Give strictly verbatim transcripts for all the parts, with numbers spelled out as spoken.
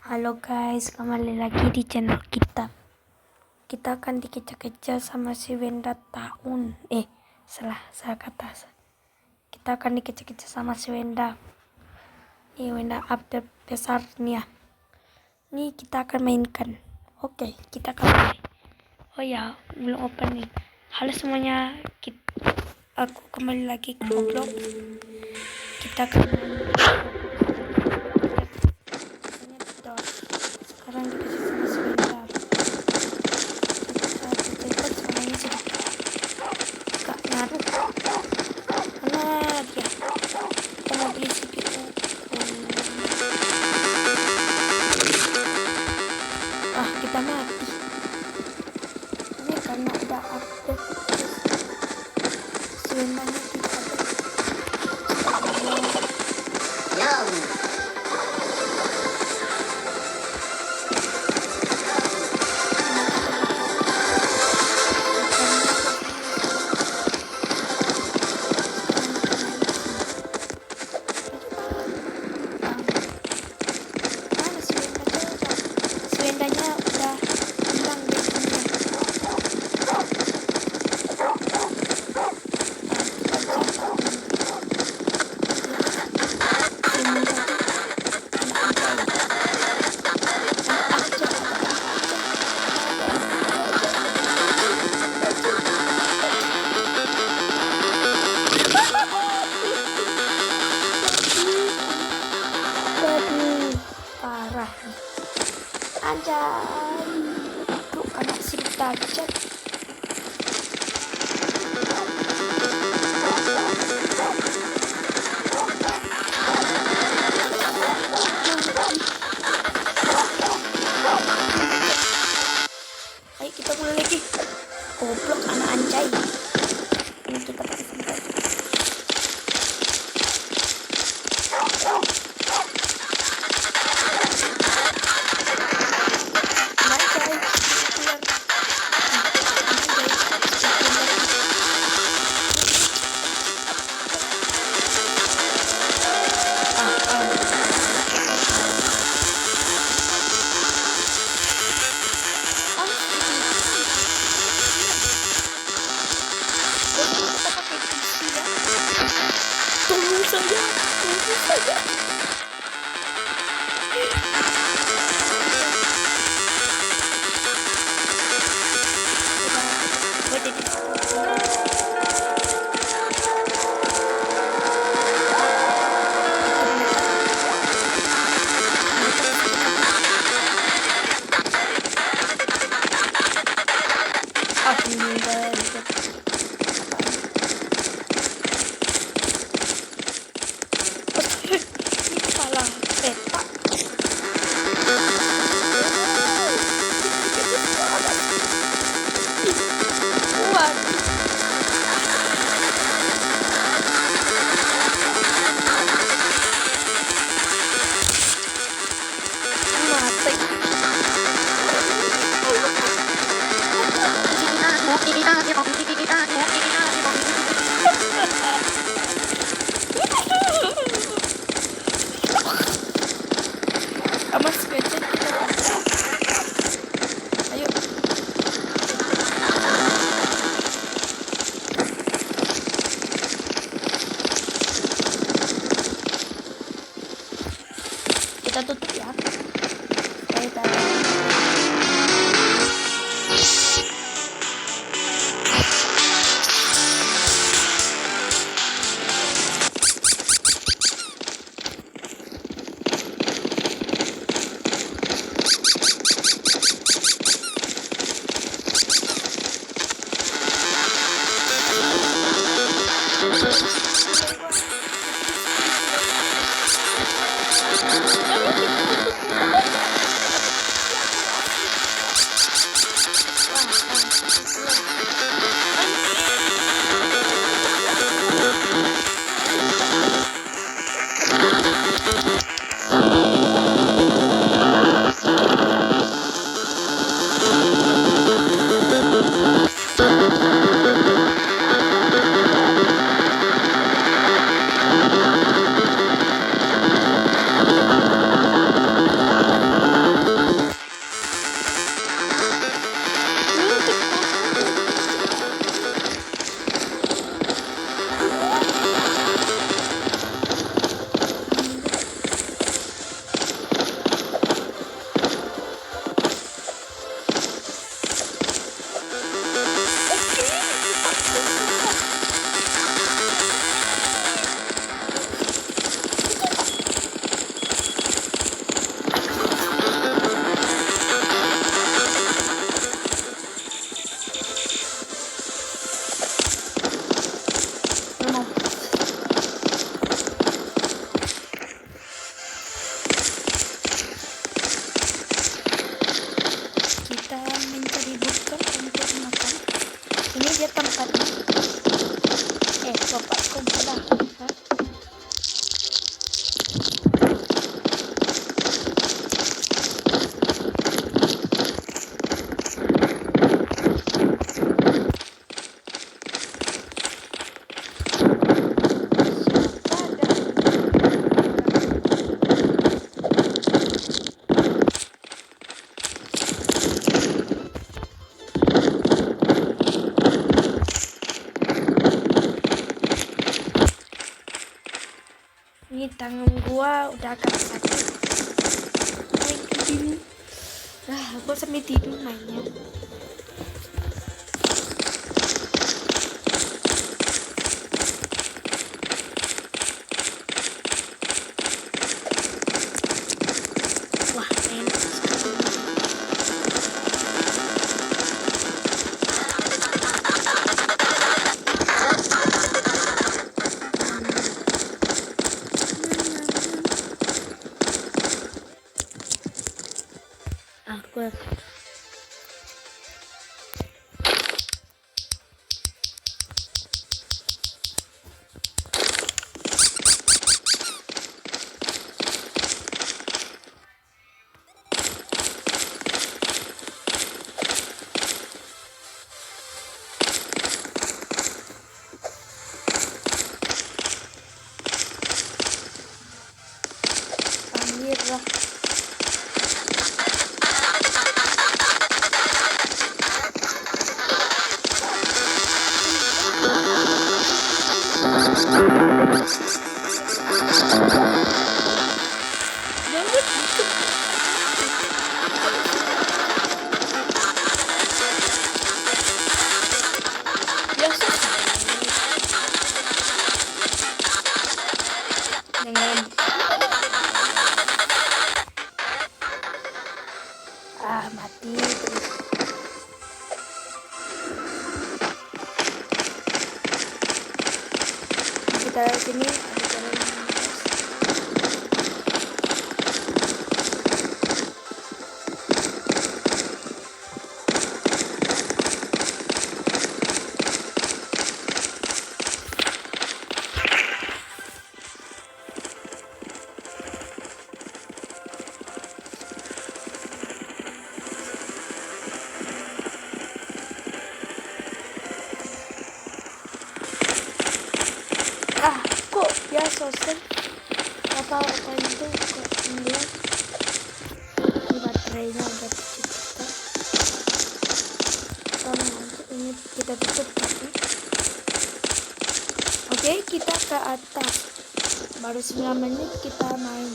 Halo guys, kembali lagi di channel kita. Kita akan dikejar-kejar sama si Wenda Taun. Eh, salah, salah kata. Kita akan dikejar-kejar sama si Wenda. Nih, Wenda update besar nih ya. Nih, kita akan mainkan. Oke, kita akan main. Oh ya, belum open nih. Halo semuanya, kit-, aku kembali lagi ke Roblox. Kita akan main. Sekarang kita sisanya sebentar. Kita cepat semuanya sedikit. Agak nyaru. Mana dia? Kita mau beli C P U. Ah, kita mati. Ini karena udah update. Sebenarnya kita ada. Mana si Wendanya? Si Wendanya udah hilang dari dunia. Nah, kita bisa tahu. Si Wenda tuh anak anjay. Anak anjay, anak anjay. Waduh, parah nih. Anjay, itu anak sirik tajam. Ayo kita mulai lagi. Goblok anak anjay. Ini kita pakai senjata. Anjay, pulang. Anjay, pulang. Tolong saya, tolong saya. Aku meninggal. Ini kepala petak. Waduh. Mati. Aman, sketch kita. Ayo. Kita tutup ya. Dadah. Ini tangan gua udah agak sakit. Main kayak gini. Ah, gua sambil tidur mainnya. Wah, enak sekali. Aku Panggil lah. Jangan. Ah, mati terus. Kita lewat sini, ada jalan yang lintas. Ah, kok biaso sih? Apa-apa itu kok hilang? Ini baterainya udah tujuh juta. Tolong aja, ini kita tutup tadi. Oke, kita ke atas. Baru sembilan menit kita main.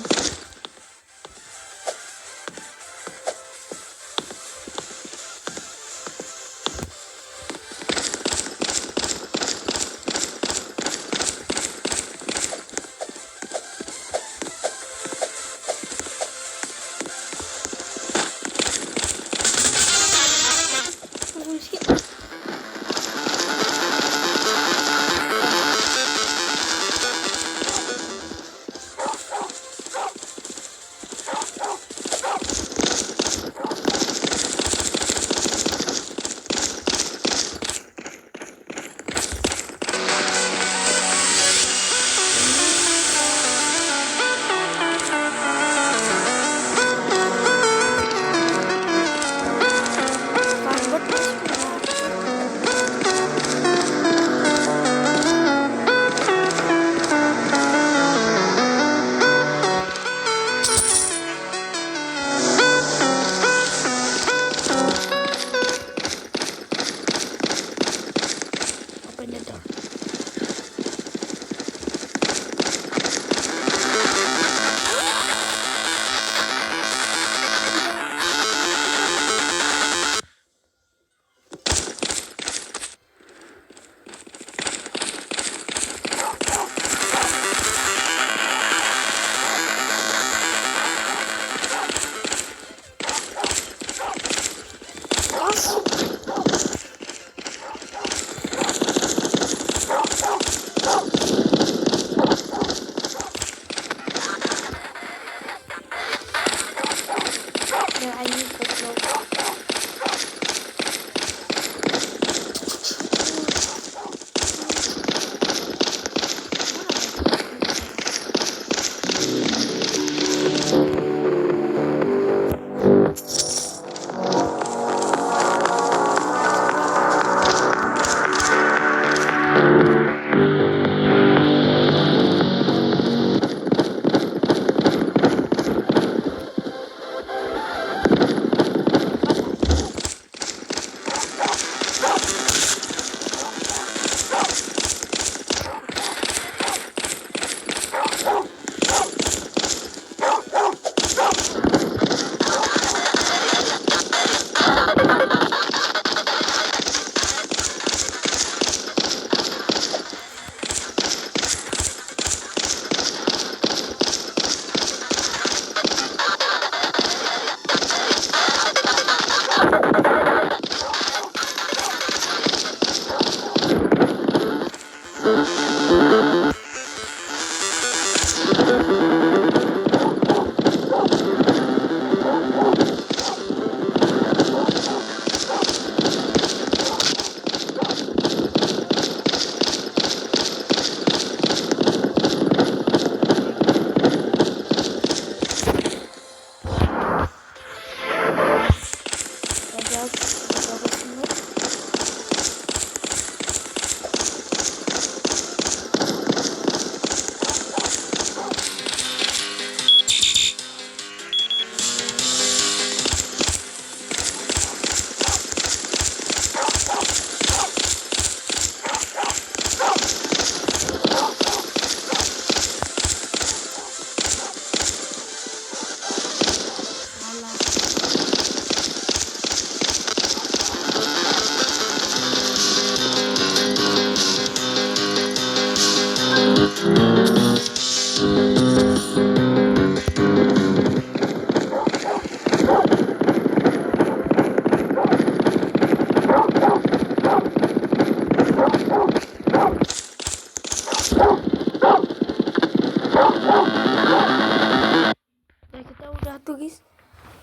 Ya, kita udah tuh, guys.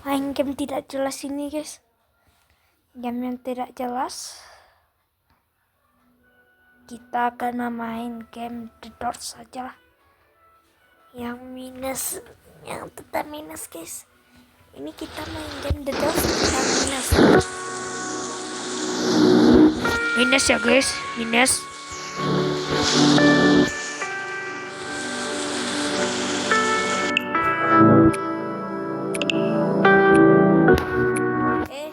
Main game tidak jelas ini, guys. Game yang tidak jelas. Kita akan main game The Doors aja lah. Yang minus, yang tetap minus, guys. Ini kita main game The Doors tetap minus. Minus ya, guys, minus. Eh.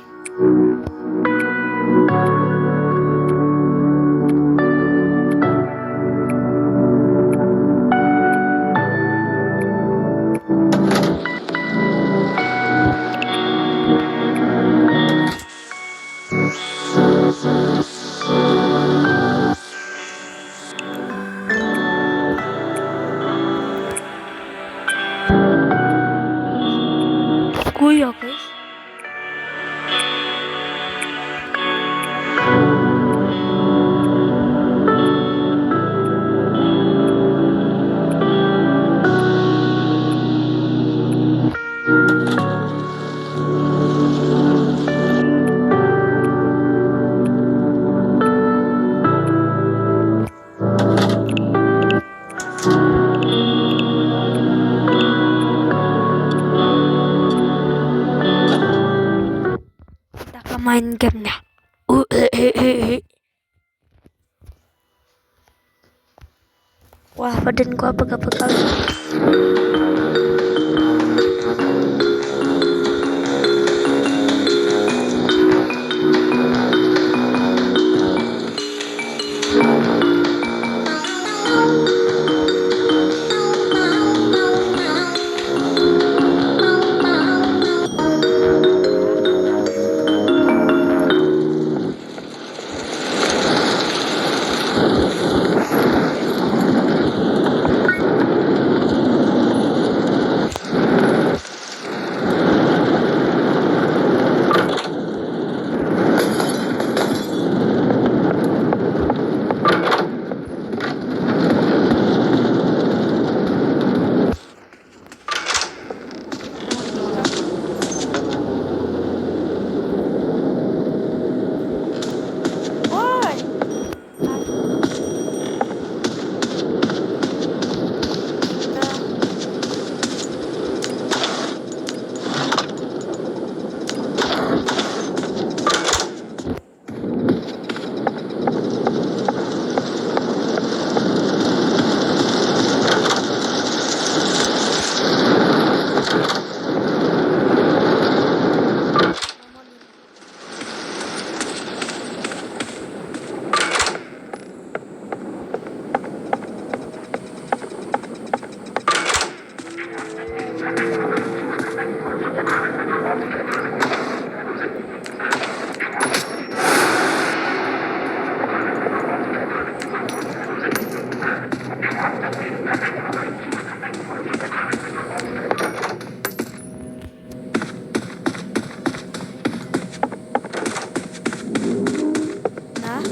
Kuyo, guys. Kita ka main game dah. Uh, eh, eh, eh, eh. Wah, badanku apa gatal-gatal. Nah.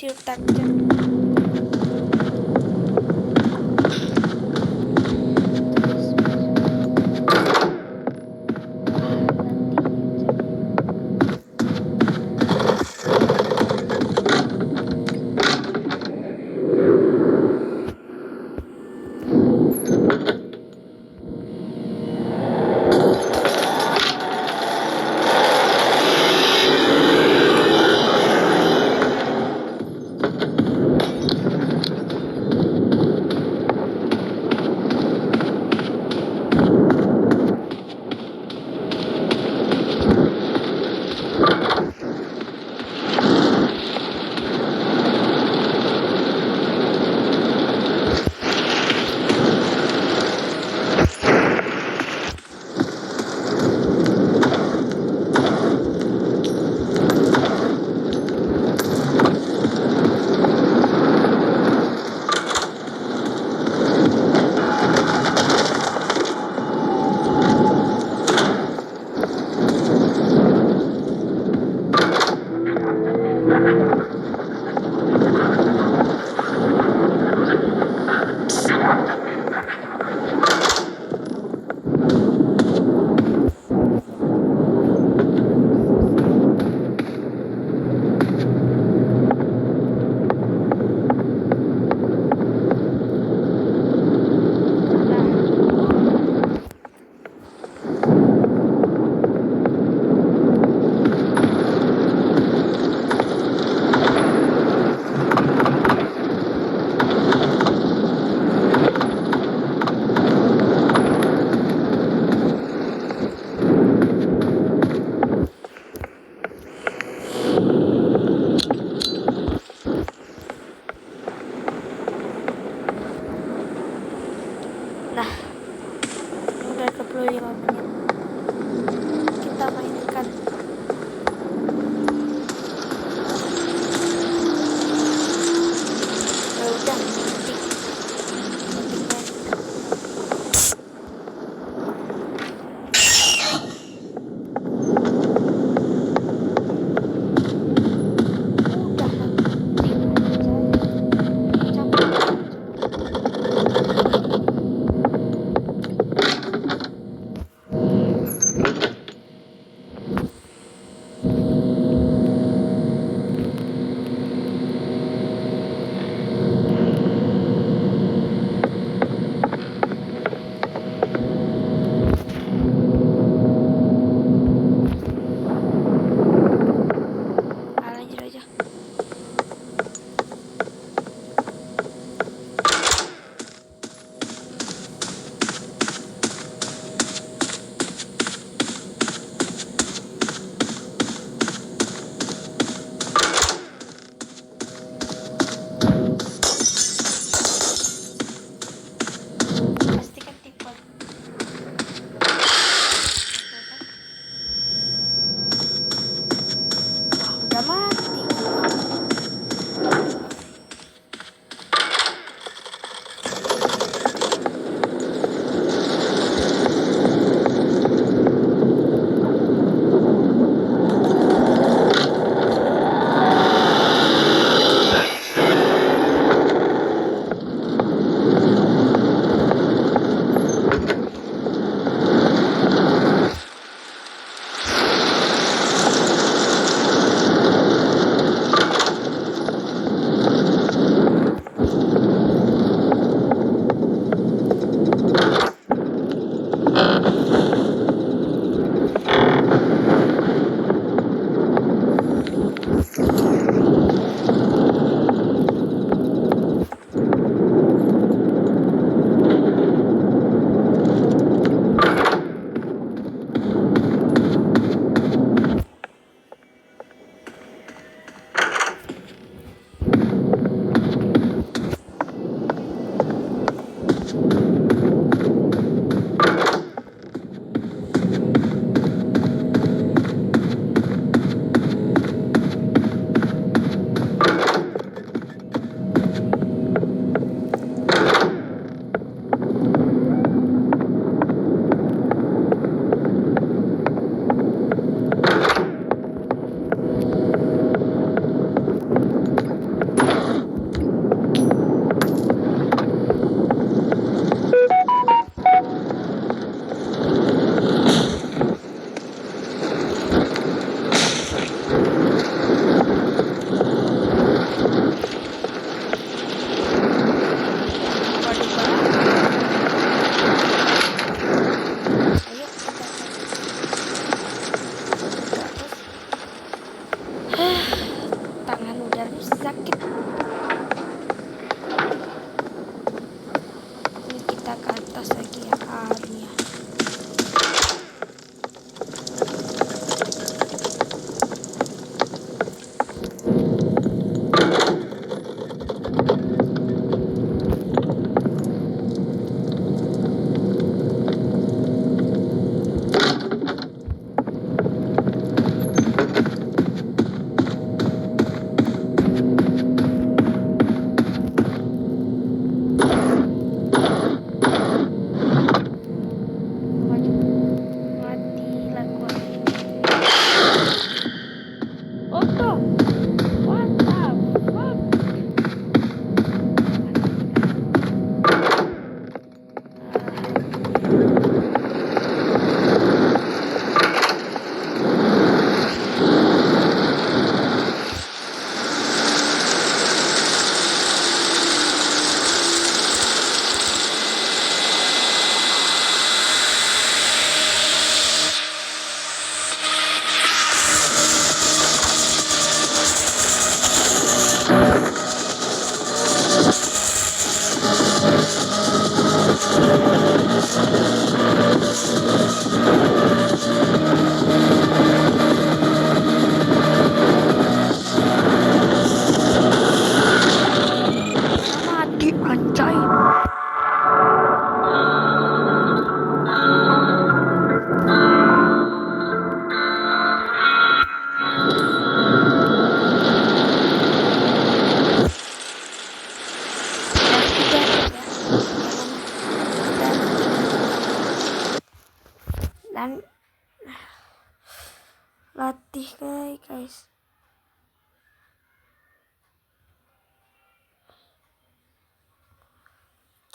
Yuk, tanjak.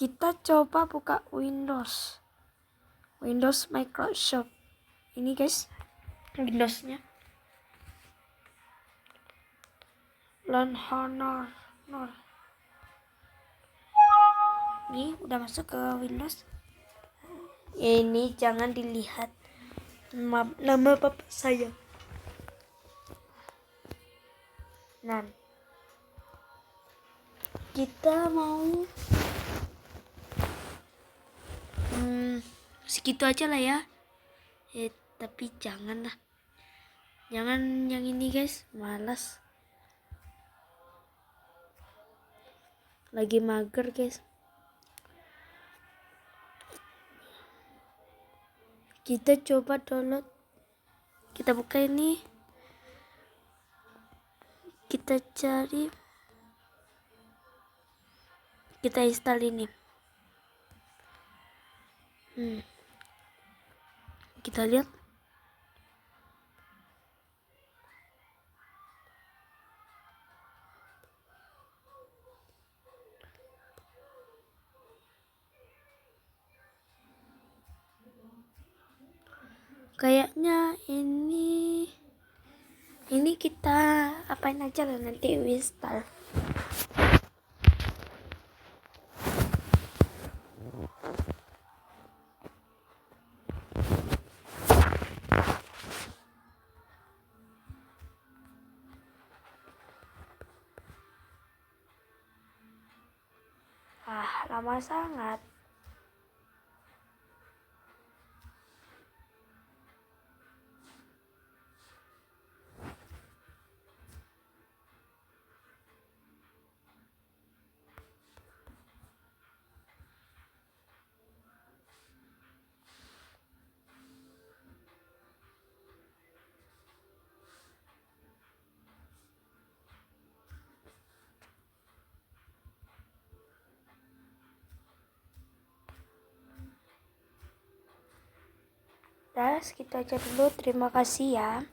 Kita coba buka Windows. Windows Microsoft. Ini, guys, Windowsnya. Longhorn. Ini udah masuk ke Windows. Ini jangan dilihat nama, nama papa saya. Nah, kita mau, hmm, segitu aja lah ya. Eh, tapi janganlah. Jangan yang ini, guys, malas. Lagi mager, guys. Kita coba download. Kita buka ini. Kita cari. Kita install ini. Hmm. Kita lihat. Kayaknya ini, ini kita apain aja lah nanti install. Ah, lama sangat. Dah, segitu aja dulu. Terima kasih ya.